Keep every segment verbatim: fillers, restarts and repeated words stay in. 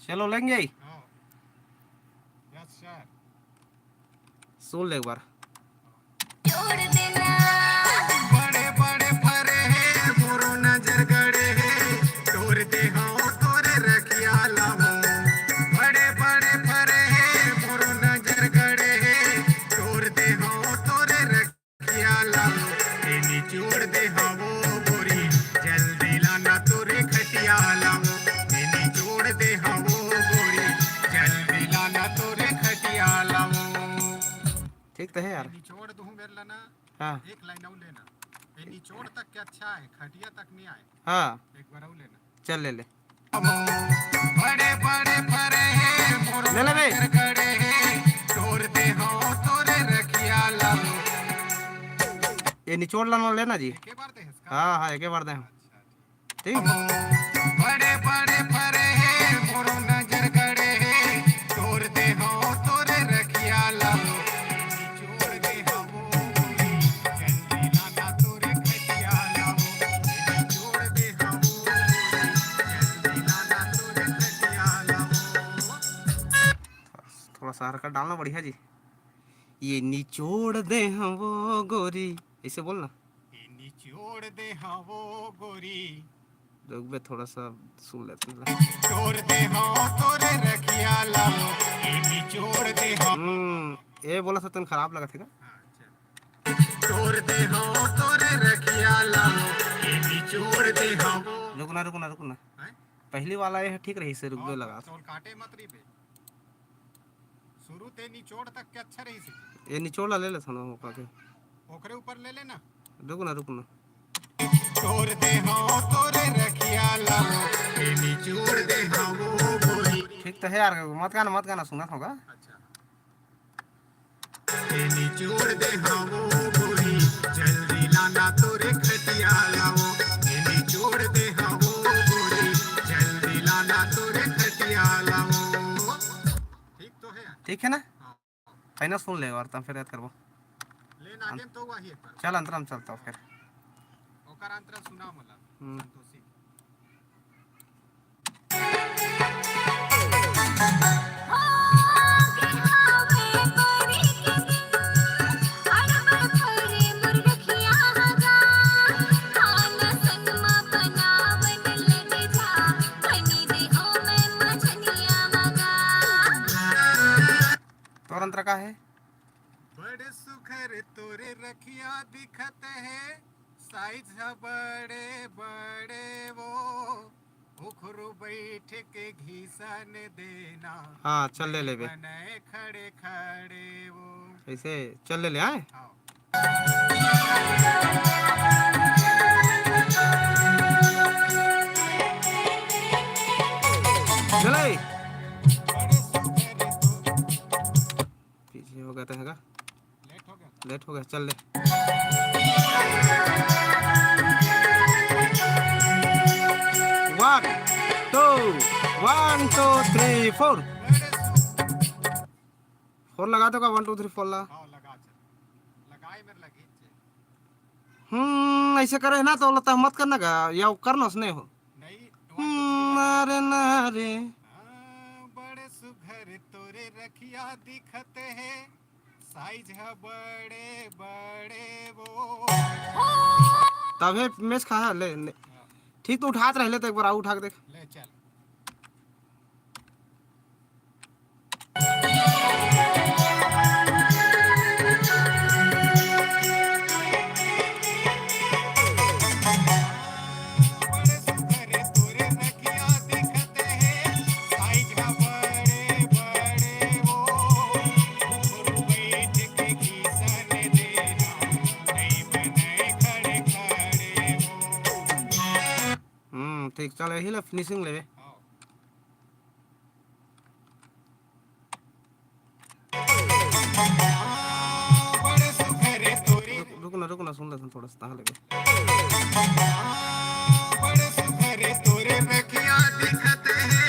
चलो लेंगे। हाँ। Yes sir. सुन ले एक बार। छोड़ देना। बड़े बड़े फरे हे मोरो नजर गड़े हे, तोर देहव तोरे रखिया लावो। बड़े बड़े फरे हे मोरो नजर गड़े हे, तोर देहव तोरे रखिया लावो। ए निचोड़ देहवो गोरी, जल्दी लाना तोरे खटिया लावो। ए निचोड़ देहवो गोरी, जल्दी लाना तोरे खटिया लावो। ठीक तो है यार। निचोड़ दूँ मेरे लाना। हाँ। एक लाइन और लेना। ए निचोड़ तक के अच्छा है, खटिया तक नहीं आए। हाँ। एक बार और लेना। चल ले ले। बड़े बड़े फरे हे मोर ले ले बे। गड़े हे, तोर देहव तोरे रखिया लावो। ये निचोड़ लाना लेना जी। एक बार दे इसका। हाँ हाँ, एक बार दे हम। अच्छा, ठीक। ठीक। बड़े बड़े फरे हे मोर नजर गड़े हे, तोर देहव तोरे रखिया लावो। निचोड़ देहवो गोरी, जल्दी लाना तोरे खटिया लावो। निचोड़ देहवो गोरी, जल्दी लाना तोरे खटिया लावो। थोड़ा सा हरकत डालना बढ़िया जी। ये निचोड़ देहवो गोरी, ऐसे बोलना। ए निचोड़ देहवो गोरी। रुक बे, थोड़ा सा सुन लेते हैं। तोर देहव तोरे रखिया लावो, ए निचोड़ देहव। हम्म, ये बोला था तन खराब लगा था। हाँ, चल। तोर देहव तोरे रखिया लावो, ए निचोड़ देहव। रुकना रुकना रुकना। हैं? पहली वाला ये ठीक रही से रुक बे लगा। चौल काटे मत रही बे। शुरू ते निचोड़ तक के अच्छा रही से। ये निचोड़ ला ले ले थाना मौका के। ओकरे ऊपर ले लेना। रुकना रुकना। तोर देहव तोरे रखिया लावो, ए निचोड़ देहव गोरी। ठीक तो है यार, मत गाना मत गाना, सुना होगा। अच्छा। ए निचोड़ देहव गोरी, जल्दी लाना तोरे खटिया लावो। ए निचोड़ देहव गोरी, जल्दी लाना तोरे खटिया लावो। ठीक तो है यार। ठीक है ना? हाँ। पहले सुन ले और तब फिर याद करबो। ले नागेन तो वही एक बार। चल अंतरा में चलता हूँ फिर। ओकर अंतरा सुना मोला। हम्म। संतोषी। तोर अंतरा का है? बड़े सुघर तोरे रखिया दिखत हे, साइज ह बड़े बड़े वो, उखरू बैठ के घिसन देना। हाँ, चल ले लेबे। बने खड़े खड़े वो। ऐसे चल ले ले, आए। हाँ। चले। पीछे हो गया तो हैगा। लेट हो गया। लेट हो गया, चल ले। One, two, one, two, three, four। Four लगा दो का, वन टू थ्री फोर ला। हाँ, लगा चल। लगाए मेरे लगी। हम्म, ऐसे करे ना तो लता मत करना गा, या करना उसने हो। नहीं। हम्म, अरे ना रे। हाँ, बड़े सुघर तोरे रखिया दिखत हे, साइज ह बड़े बड़े वो। तबे मैच खा ले, ले। ठीक तो उठात रह ले तो एक बार आऊ उठा के देख। ले चल। हम्म, ठीक, चल यही ला फिनिशिंग लेवे। रुक, रुक ना, रुक ना, सुन लेथन थोड़ा सा, ताह लेवे। बड़े सुघर तोरे रखिया दिखत हे,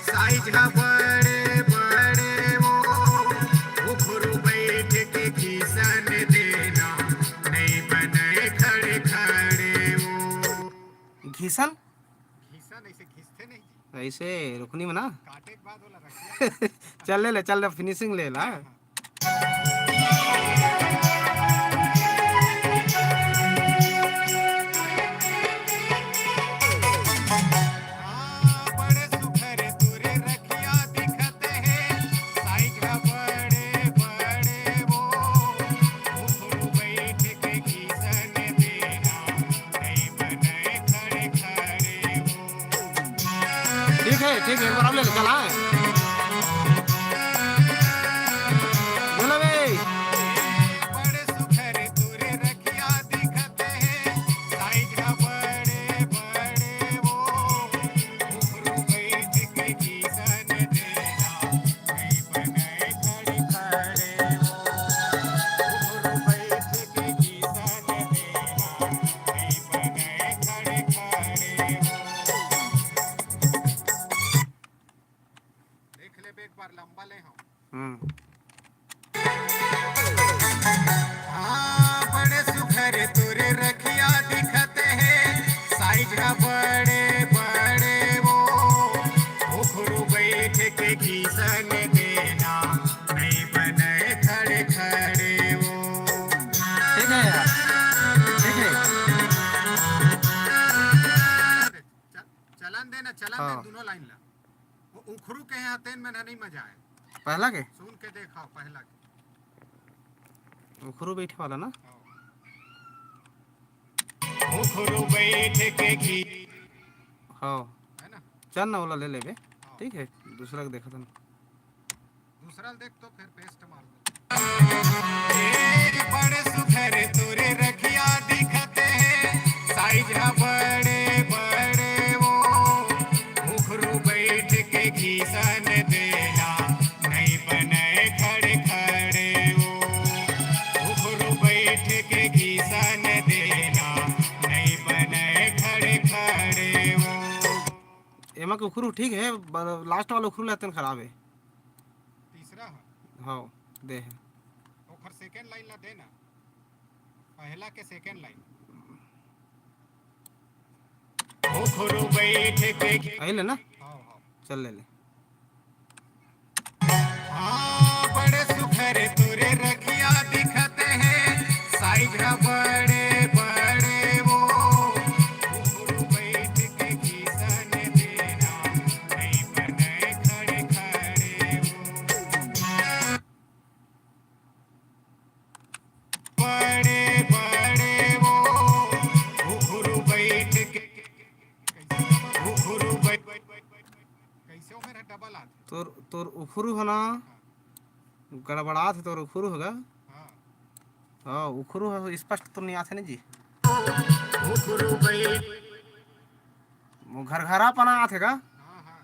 साइज ह बड़े बड़े वो, उखरू बैठ के घिसन देना, नहीं बने खड़े खड़े वो। घिसन? घिसन ऐसे घिसते नहीं जी। ऐसे रुकनी में ना। चल ले ले, चल ले, फिनिशिंग ले ला। ठीक है, ठीक है, एक बार और ले ले, चल, हाँ। बोलो बे। देख लेबे एक बार, लंबा ले हूँ। हम्म। हाँ, बड़े सुघर तोरे रखिया दिखत हे, साइज ह बड़े बड़े वो, उखरू बैठ के घीसन देना, नहीं बने खड़े खड़े वो। ठीक है यार, ठीक है। चल, चलन दे ना, चलन दे हाँ। दोनों लाइन ला। वो उखरू के यहाँ तेन में ना नहीं मजा आए। पहला के? सुन के देख, हाँ, पहला के। उखरू बैठे वाला ना? हाँ। उखरू बैठ के घी। हाँ। है ना? चल ना, ओला ले लेबे। हाँ। ठीक है, दूसरा के देखत हन। दूसरा देख तो फिर पेस्ट मार दो। ए, बड़े सुघर तोरे रखिया दिखत हे, साइज ह बड़े बड़े वो, उखरू बैठ के घीसन देना, नहीं बने खड़े खड़े वो, उखरू बैठ के घीसन देना, नहीं बने खड़े खड़े वो। एमा के उखरू ठीक है, ब-, लास्ट वाला उखरू लेते खराब है। तीसरा है। हाँ, दे है। ओकर सेकंड लाइन ला दे ना। पहला के सेकंड लाइन। ओखरो बैठ के। आई ले ना? हाँ, हाँ। चल ले ले। हाँ, बड़े सुघर तोरे रखिया दिखत हे, साइज ह बड़े बड़े वो। ओखरो बैठ के किसन देना, नहीं बने खड़े खड़े वो। बड़े बड़े वो उखरू बैठ के, उखरू बैठ, कैसे ओमेर डबल आथे? तोर, तोर उखरू ह ना, गड़बड़ात हे तोर उखरू ह गा। हाँ। हाँ, उखरू ह स्पष्ट तो नहीं आथे ना जी। उखरू बैठ। वो घरघरापना आथे का? हाँ, हाँ।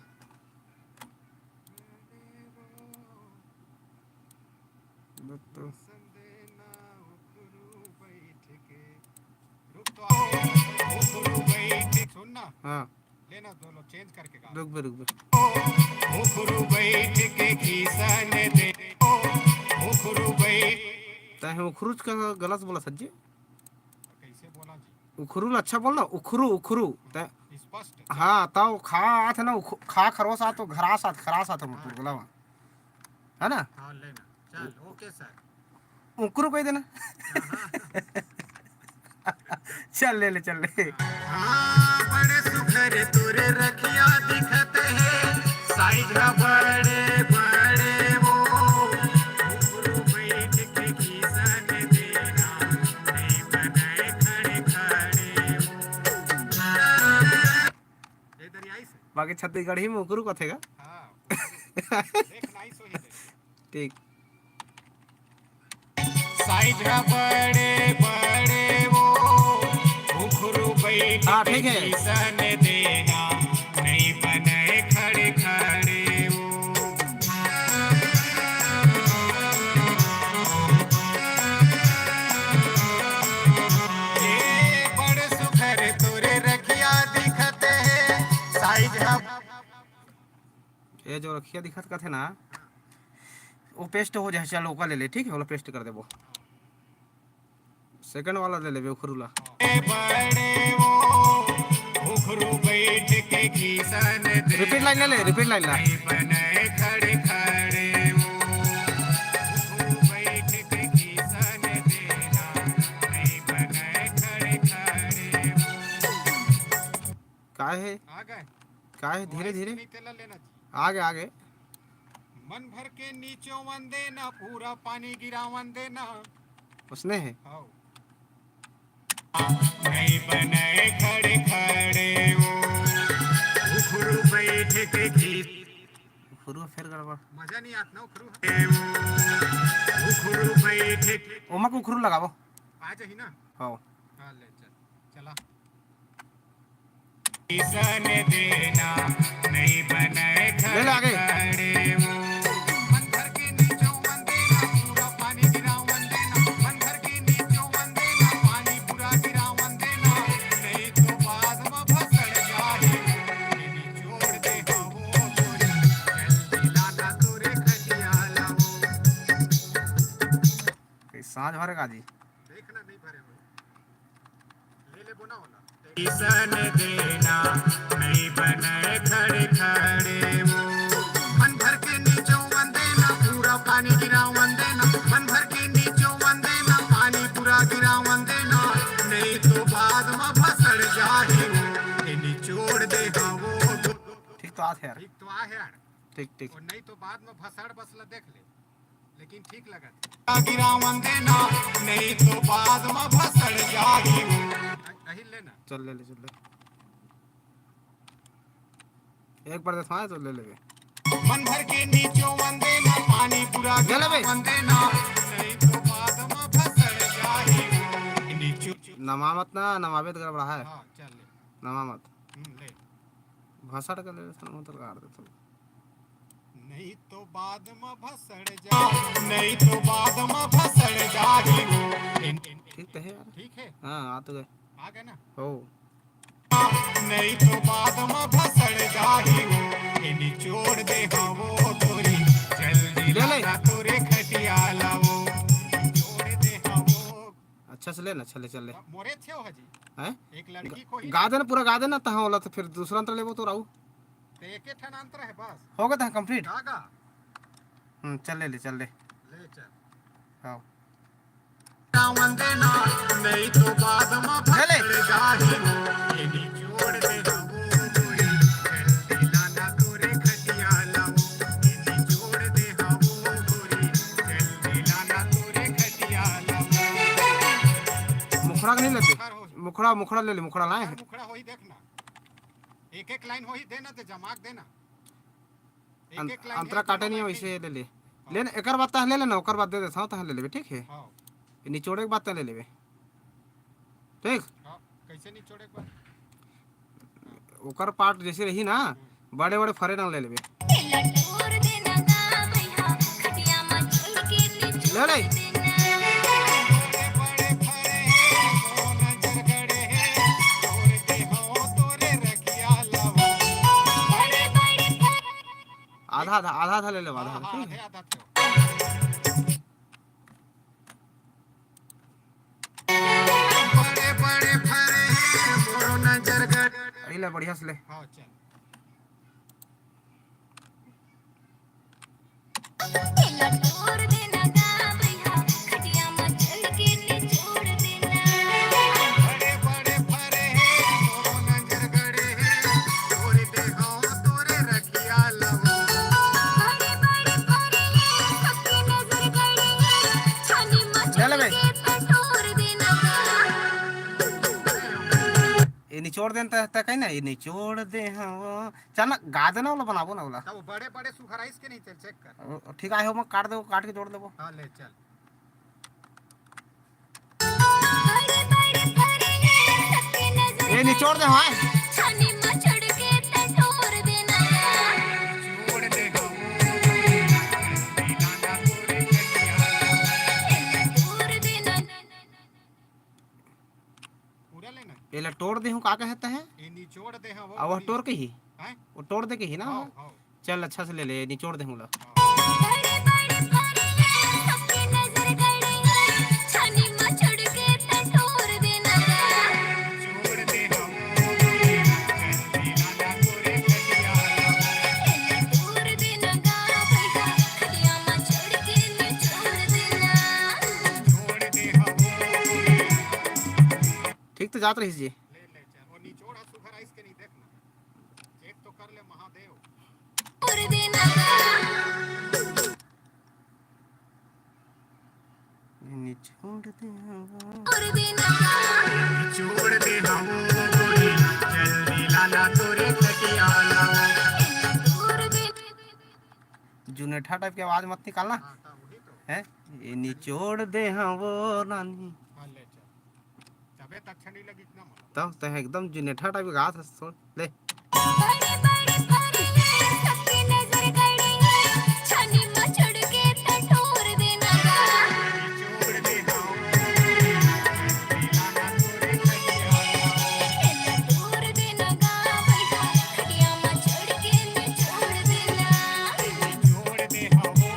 रुक तो। सुन ना। हाँ। ले ना, दोनों चेंज करके गा। रुक बे, रुक बे। उखरू बैठ के किसन दे, उखरू बैठ। तैं उखरूच का गलत बोला सज्जी। कैसे बोला जी? उखरू ला अच्छा बोल ना, उखरू, उखरू। तैं स्पष्ट। हाँ, तब खा आत हे ना, उख-, खा खरोस आत, तो घरास आत, खरास आत, हाँ। बोला हुआ। है ना? हाँ, ले ना। चल, ओके सर। उकरू कह देना। हाँ। चल ले ले, चल ले। हाँ, बड़े सुघर तोरे रखिया दिखत हे, साइज ह बड़े बड़े वो। उकरू बैठ के किसन देना, नहीं बनाए खड़े खड़े वो। ये दरियाई से। बाकी छत्तीसगढ़ी में उकरू कथे गा। हाँ, उकरू। देख, नाइस होही देख। ठीक। साइज ह बड़े बड़े वो, उखरू बैठ हाँ, ठीक है। किसन देना, नहीं बने खड़े खड़े वो। ए बड़ सुघर तोरे रखिया दिखत हे, साइज ह ये जो रखिया दिखत कथे ना, वो पेस्ट हो जाए, चल ओका ले ले, ठीक है, ओला पेस्ट कर देबो। सेकंड वाला ले लेबे, उखरू ला। रिपीट लाइन ले ले, रिपीट लाइन ला। का हे? आ गए? का हे? धीरे धीरे। नहीं तेला लेना जी। आ गए, आ गए। मन भर के नीचो वंदे ना, पूरा पानी गिरावन देना। उसने है। हाँ। नहीं बने खड़े खड़े वो। उखरू बैठ के गीत। उखरू फेर गड़बड़। मजा नहीं आत ना उखरू। उखरू बैठ के ओमा के उखरू लगावो। आ जाही ना। हाँ। हाँ, ले चल। चला। किसन देना नहीं बने ले ले आगे। खड़े वो। मन भर के नीचो वंदे ना, पूरा पानी गिरावन देना। मन भर के नीचो वंदे ना, पानी पूरा गिरावन देना। नहीं तो बाद में भसड़ जाही। निचोड़ दे हवो तोरी, जल्दी लाना तोरे खटिया लावो। कई साँझ भर का जी? देखना नहीं भरे हो। ले ले बोना होला। किसन देना नहीं बने खड़े खड़े वो। मन भर के नीचो वंदे ना, पूरा पानी गिरावन देना। मन भर के नीचो वंदे ना, पानी पूरा गिरावन देना। नहीं तो बाद में भसड़ जाही वो। ये निचोड़ दे हवो। ठीक तो आथे यार। ठीक तो आहे यार। ठीक, ठीक। और नहीं तो बाद में भसड़ बसला देख ले। लेकिन ठीक लगत। गिरावन देना, नहीं तो बाद में भसड़ जाही वो। अ-, अही लेना। चल ले ले, चल ले। एक बार देखा है तो ले लेबे। मन भर के नीचो वंदे ना, पानी पूरा ले लेबे। गिरावन देना, नहीं तो बाद में भसड़ जाही वो। नीचो। नमा मत ना, नमाबे तो गड़बड़ा है। हाँ, चल ले। नमा मत। हम्म, ले। भसड़ के ले, सन मत गाड़ दे तू। नहीं तो बाद में भसड़ जा, नहीं तो बाद में भसड़ जाही वो। ठीक तो है यार। ठीक है। हाँ, आ तो गए। आ गए ना? हो। नहीं तो बाद में भसड़ जाही वो। ये निचोड़ दे हवो तोरी, जल्दी ले ले। लाना तोरे खटिया लावो। निचोड़ दे हवो। अच्छा से ले ना, अच्छा ले, चल ले। मोरे अच्छे हो जी। हैं? एक लड़की को ही गा देना, पूरा गा देना, तहाँ होला तो फिर दूसरा अंतरा लेबो तो राऊ। तो एक ही ठन अंतरा है बस। हो गया तहाँ complete? गा, गा। हम्म, चल ले, ले, चल ले। ले चल। हाँ। रावण देना, नहीं तो बाद में ले ले। भसड़ जाही वो। ये निचोड़ दे हवो तोरी, जल्दी लाना तोरे खटिया लावो। ये निचोड़ दे हवो तोरी, जल्दी लाना तोरे खटिया लावो। मुखड़ा के नहीं लेते? मुखड़ा हो। मुखड़ा, मुखड़ा ले ले, मुखड़ा लाए हैं। मुखड़ा हो ही देखना। एक एक लाइन हो ही देना, तो जमाक देना। एक अं-, एक लाइन अंतरा है, काटे दोनों नहीं लाइन वैसे नहीं। ले ले। हाँ। ले ना, एकर बाद तह ले लेना, ओकर बाद दे देता हूँ, तह ले लेबे, ठीक है? हाँ। ये निचोड़े के बाद तह ले लेबे। ठीक? हाँ, कैसे निचोड़े के बाद? ओकर part जैसे रही ना, हम्म। बड़े बड़े फरे ना ले लेबे। ले ले। आधा, आधा, आधा, आधा ले ले, आधा, हाँ, आधा, हाँ, ठीक है? आधे आधा थे। बड़े बड़े फरे हैं, मोरो नजर गड़। अरे ले, बढ़िया से ले। हाँ, चल। ये निचोड़ देन त, त कहीं ना, ये निचोड़ दे, हाँ, वो। चल ना, गा देना वाला बनाबो ना वाला। तो वो बड़े बड़े सुखराइस के नहीं, चल check कर। ओ, ठीक आहे, वो काट दे, काट के जोड़ देबो। हाँ, ले चल। ये निचोड़ दे, हाँ। पूरा लेना। एला टोड़ दे हूँ, का कहते हैं? ये निचोड़ दे हूँ, वो और पूरी। टोड़ के ही? हैं? वो टोड़ दे के ही ना? हाँ, हाँ। चल, अच्छा से ले ले, निचोड़ दे हूँ ला। हाँ। निचोड़ दे हूँ। जात रहिस जी। ले ले चल, वो निचोड़ ह सुघर आइस के नहीं, देख ना, चेक तो कर ले महादेव। निचोड़ दे हवा। छोड़ दे हवो गोरी, जल्दी लाना तोरे खटियाला। जुनेठा टाइप के आवाज मत निकालना। हाँ, हाँ, वही तो। हैं? ये निचोड़ दे हवो रानी। हाँ, ले चल। तबे तो अच्छा नहीं लगी इतना मला। तब तो एकदम जुनेठा टाइप के गात हस, सुन ले। बड़े बड़े परे सबके नजर गड़े, छानी मचड़ के तटोर देना गा। छोड़ दे हवो। तटोर देना गा, बैठा खटिया मचड़ के निचोड़ देना। छोड़ दे हवो।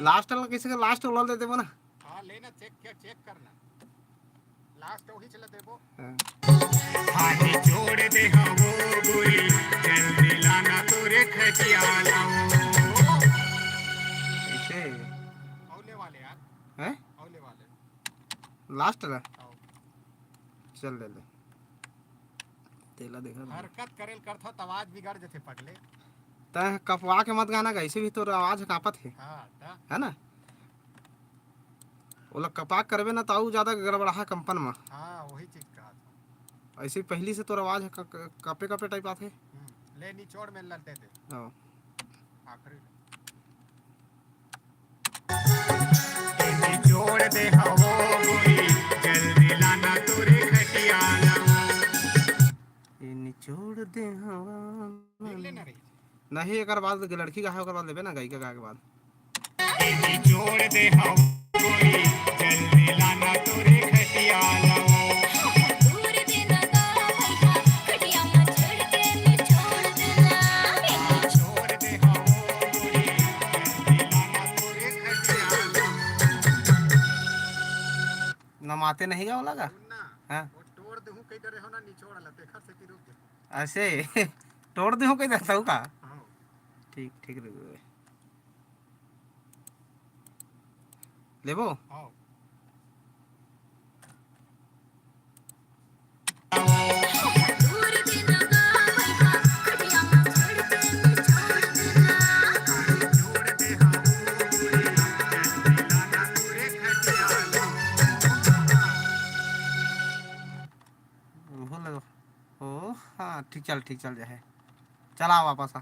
लास्ट वाला किसी का लास्ट वाला दे देबो ना। हाँ, लेना, चेक कर, चेक करना। लास्ट वही चला देबो। हाँ। हाय छोड़ दे हवो गोरी, जल्दी लाना तोरे खटियाला। ऐसे। औले वाले यार। हैं? औले वाले। लास्ट ला? आओ। चल ले ले। तेला देखा था। हरकत करेल करथो त आवाज बिगड़ जथे पगले। तैं कपवा के मत गाना गा, ऐसे भी तोर आवाज कांपत हे। हाँ, त? है ना? ओला कपा के करबे ना, त अउ ज्यादा गड़बड़ाहा कंपन म। हाँ, वही चीज कहा था। ऐसे पहली से तोर आवाज ह क-, क-, कपे कपे टाइप आथे। हम्म, ले निचोड़ में ललते दे। हाँ। आखिरी। छोड़ दे हवो गोरी, जल्दी लाना तोरे खटियाला। ये निचोड़ दे हवा। देख लेना रही। नहीं, एकर बाद लड़की गाहे, ओकर बाद लेबे ना, गायिका गाहे के बाद। छोड़ दे हवो गोरी, जल्दी लाना तोरे खटियाला। छोड़ दे हवो गोरी, जल्दी लाना तोरे खटियाला। नमाते नहीं गा ओला गा? सुन ना, हाँ। वो तोड़ देहूँ कही डरे हो ना, निचोड़ ला, तेखर से कि रुक जा। ऐसे तोड़ देहूँ कही डरता हूँ का? हाँ। ठीक, ठीक, रुक जा। लेबो? हाँ। ओहो लगो। ओ, हाँ, ठीक चल, ठीक चल जाहे। चला वापस आ।